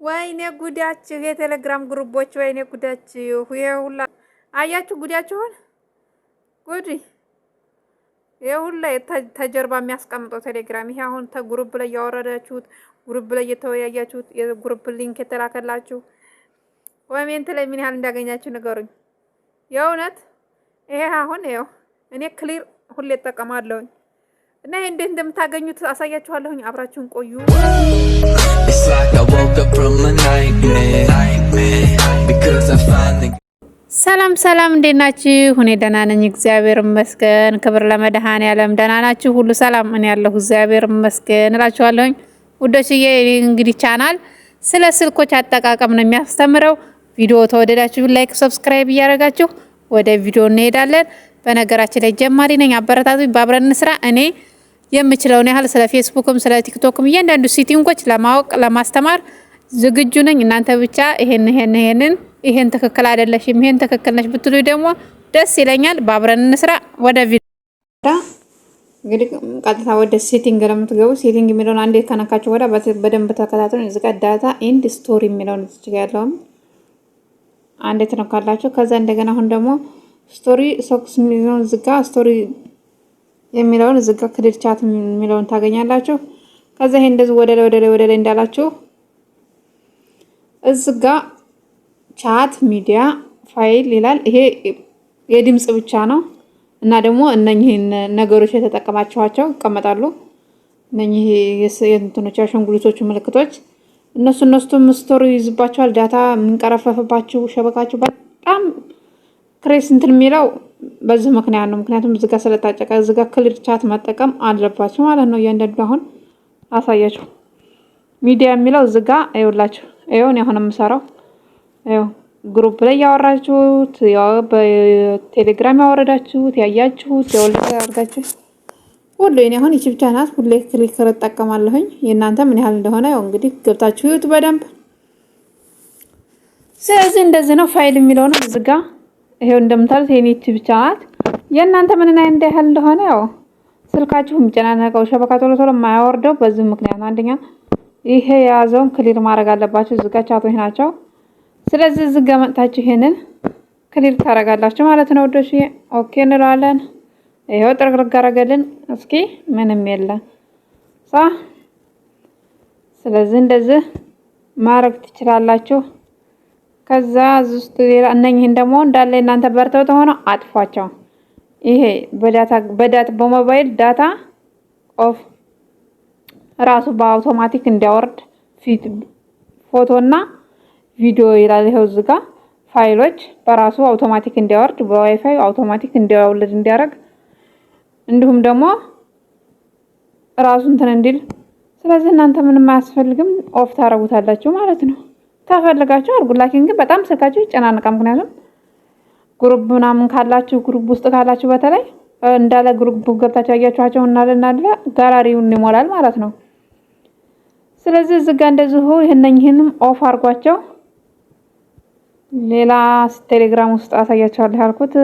ወይኔ ጉዳችሁ! የቴሌግራም group ኦች ወይኔ ጉዳችሁ! ይሄ ሁላ አያችሁ ጉዳችሁን፣ ጉድ! ይሄ ሁላ ተጀርባ የሚያስቀምጠው ቴሌግራም። ይሄ አሁን ተ group ላይ ያወረዳችሁት፣ group ላይ የተወያያችሁት፣ የ group link የተላከላችሁ comment ላይ ምን ያህል እንዳገኛችሁ ንገሩኝ። የእውነት ይሄ አሁን ይኸው እኔ clear ሁሌ እጠቀማለሁኝ እና ይሄ እንዴት እንደምታገኙት አሳያችኋለሁኝ። አብራችሁን ቆዩ። It's like I woke up from a nightmare because I finally ሰላም ሰላም፣ እንዴት ናችሁ? እኔ ደህና ነኝ፣ እግዚአብሔር ይመስገን። ክብር ለመድኃኔዓለም። ደህና ናችሁ? ሁሉ ሰላም? እኔ ያለሁ እግዚአብሔር ይመስገን እላችኋለሁኝ። ውዶችዬ፣ እንግዲህ ቻናል ስለ ስልኮች አጠቃቀም ነው የሚያስተምረው። ቪዲዮ ተወደዳችሁ like፣ subscribe እያደረጋችሁ ወደ ቪዲዮ እንሄዳለን። በነገራችን ላይ ጀማሪ ነኝ፣ አበረታቱኝ፣ በአብረን እንስራ። እኔ የምችለውን ያህል ስለ ፌስቡክም ስለ ቲክቶክም እያንዳንዱ setting ኦች ለማወቅ ለማስተማር ዝግጁ ነኝ። እናንተ ብቻ ይሄን ይሄን ይሄንን ይሄን ትክክል አይደለሽም፣ ይሄን ትክክል ነሽ ብትሉ ደግሞ ደስ ይለኛል። በአብረን እንስራ። ወደ ቪዲዮ እንግዲህ ቀጥታ ወደ setting ነው የምትገቡ። Setting የሚለውን አንዴ ከነካችሁ ወዲያ በደንብ ተከታተሉ። እዚህ ጋር data and storage የሚለውን እዚህ ጋር ያለውን አንዴ ትነካላችሁ። ከዛ እንደገና አሁን ደግሞ storage ሶክስ የሚለውን እዚህ ጋር storage የሚለውን እዚህ ጋር clear chat የሚለውን ታገኛላችሁ። ከዛ ይሄ እንደዚህ ወደ ላይ ወደ ላይ ወደ ላይ እንዳላችሁ እዚህ ጋር chat፣ media፣ file ይላል። ይሄ የድምጽ ብቻ ነው እና ደግሞ እነኚህን ነገሮች የተጠቀማችኋቸው ይቀመጣሉ። እነኚህ የእንትኖች የአሻንጉሊቶቹ ምልክቶች እነሱም store ይይዝባቸዋል። Data የሚንቀረፈፍባችሁ ሸበካችሁ በጣም crash እንትን የሚለው በዚህ ምክንያት ነው። ምክንያቱም እዚጋ ስለታጨቀ እዚጋ clear chat መጠቀም አለባችሁ ማለት ነው። እያንዳንዱ አሁን አሳያችሁ። ሚዲያ የሚለው እዚጋ ይኸውላችሁ፣ ይኸው እኔ አሁን የምሰራው ይኸው group ላይ ያወራችሁት፣ ያው በቴሌግራም ያወረዳችሁት፣ ያያችሁት download ያደርጋችሁ ሁሉ የኔ አሁን ይቺ ብቻ ናት። ሁሌ clear እጠቀማለሁኝ። የእናንተ ምን ያህል እንደሆነ ያው እንግዲህ ገብታችሁ ይዩት በደንብ። ስለዚህ እንደዚህ ነው። ፋይል የሚለው ነው እዚህ ጋ ይሄው እንደምታዩት የኔ ይቺ ብቻ ናት። የእናንተ ምን ያህል እንደሆነ ያው ስልካችሁ የሚጨናነቀው ሸበካ ቶሎ ቶሎ የማያወርደው በዚህ ምክንያት ነው። አንደኛ ይሄ የያዘውን clear ማድረግ አለባችሁ። እዚህ ጋ chat ኦች ናቸው። ስለዚህ እዚህ ጋ መጥታችሁ ይሄንን clear ታደርጋላችሁ ማለት ነው ውዶች። Okay እንለዋለን። ይሄው ጥርግርግ አደረገልን። እስኪ ምንም የለም ሳ ስለዚህ እንደዚህ ማድረግ ትችላላችሁ። ከዛ እዚህ ውስጥ ሌላ እነኝህን ደግሞ እንዳለ እናንተ በርተው ተሆነ አጥፏቸው። ይሄ በ data በ mobile data off ራሱ በአውቶማቲክ እንዲያወርድ ፊት ፎቶና ቪዲዮ ይላል። ይኸው እዚህ ጋር ፋይሎች በራሱ አውቶማቲክ እንዲያወርድ፣ በ WiFi automatic እንዲያወርድ እንዲያደርግ እንዲሁም ደግሞ ራሱ እንትን እንዲል። ስለዚህ እናንተ ምንም አያስፈልግም፣ off ታረጉታላችሁ ማለት ነው። ተፈልጋችሁ አድርጉ። ላኪን ግን በጣም ስልካችሁ ይጨናነቃል። ምክንያቱም group ምናምን ካላችሁ፣ group ውስጥ ካላችሁ በተለይ እንዳለ group ገብታችሁ ያያችኋቸው እንዳለ ጋላሪውን ይሞላል ማለት ነው። ስለዚህ እዚህ ጋር እንደዚሁ ይህንንም off አድርጓቸው። ሌላ ቴሌግራም ውስጥ አሳያችኋለሁ ያልኩት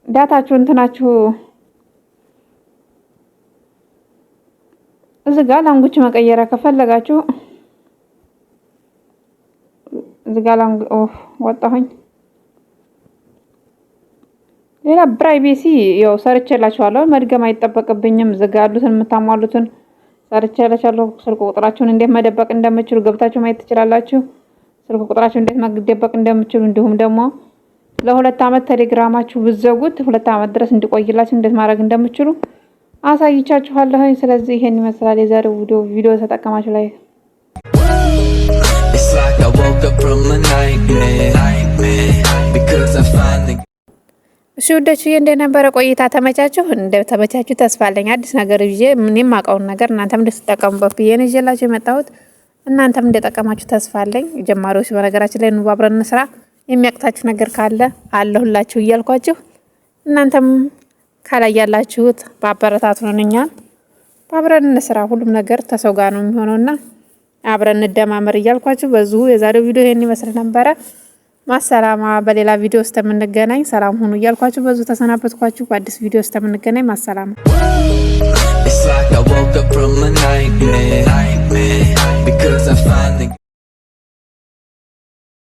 data ችሁ እንትናችሁ እዚህ ጋር language መቀየሪያ ከፈለጋችሁ እዚህ ጋር off ወጣሁኝ። ሌላ privacy ያው ሰርቼላችኋለሁ፣ መድገም አይጠበቅብኝም። እዚህ ጋር ያሉትን የምታሟሉትን ሰርቼላችኋለሁ። ስልክ ቁጥራችሁን እንዴት መደበቅ እንደምችሉ ገብታችሁ ማየት ትችላላችሁ። ስልክ ቁጥራችሁ እንዴት መደበቅ እንደምችሉ እንዲሁም ደግሞ ለ2 አመት ቴሌግራማችሁ ብዘጉት 2 አመት ድረስ እንዲቆይላችሁ እንዴት ማድረግ እንደምችሉ አሳይቻችኋለሁኝ። ስለዚህ ይሄን ይመስላል የዛሬው ቪዲዮ። ቪዲዮ ተጠቀማችሁ ላይ It's like I woke up from a nightmare because I finally እሺ ውዶችዬ፣ እንደነበረ ቆይታ ተመቻችሁ? እንደ ተመቻችሁ ተስፋ አለኝ። አዲስ ነገር ይዤ እኔም የማውቀውን ነገር እናንተም እንድትጠቀሙበት ብዬ ነው ይዤላችሁ የመጣሁት። እናንተም እንደጠቀማችሁ ተስፋ አለኝ። ጀማሪዎች በነገራችን ላይ ኑ አብረን እንስራ። የሚያቅታችሁ ነገር ካለ አለሁላችሁ እያልኳችሁ እናንተም ከላይ ያላችሁት በአበረታቱን፣ እኛን በአብረን እንስራ። ሁሉም ነገር ተሰው ጋር ነው የሚሆነውና አብረን እንደማመር እያልኳችሁ በዚሁ የዛሬው ቪዲዮ ይሄን ይመስል ነበረ። ማሰላማ፣ በሌላ ቪዲዮ እስከምንገናኝ ሰላም ሁኑ እያልኳችሁ በዚሁ ተሰናበትኳችሁ። በአዲስ ቪዲዮ እስከምንገናኝ ማሰላማ። It's like I woke up from a nightmare because Because I finally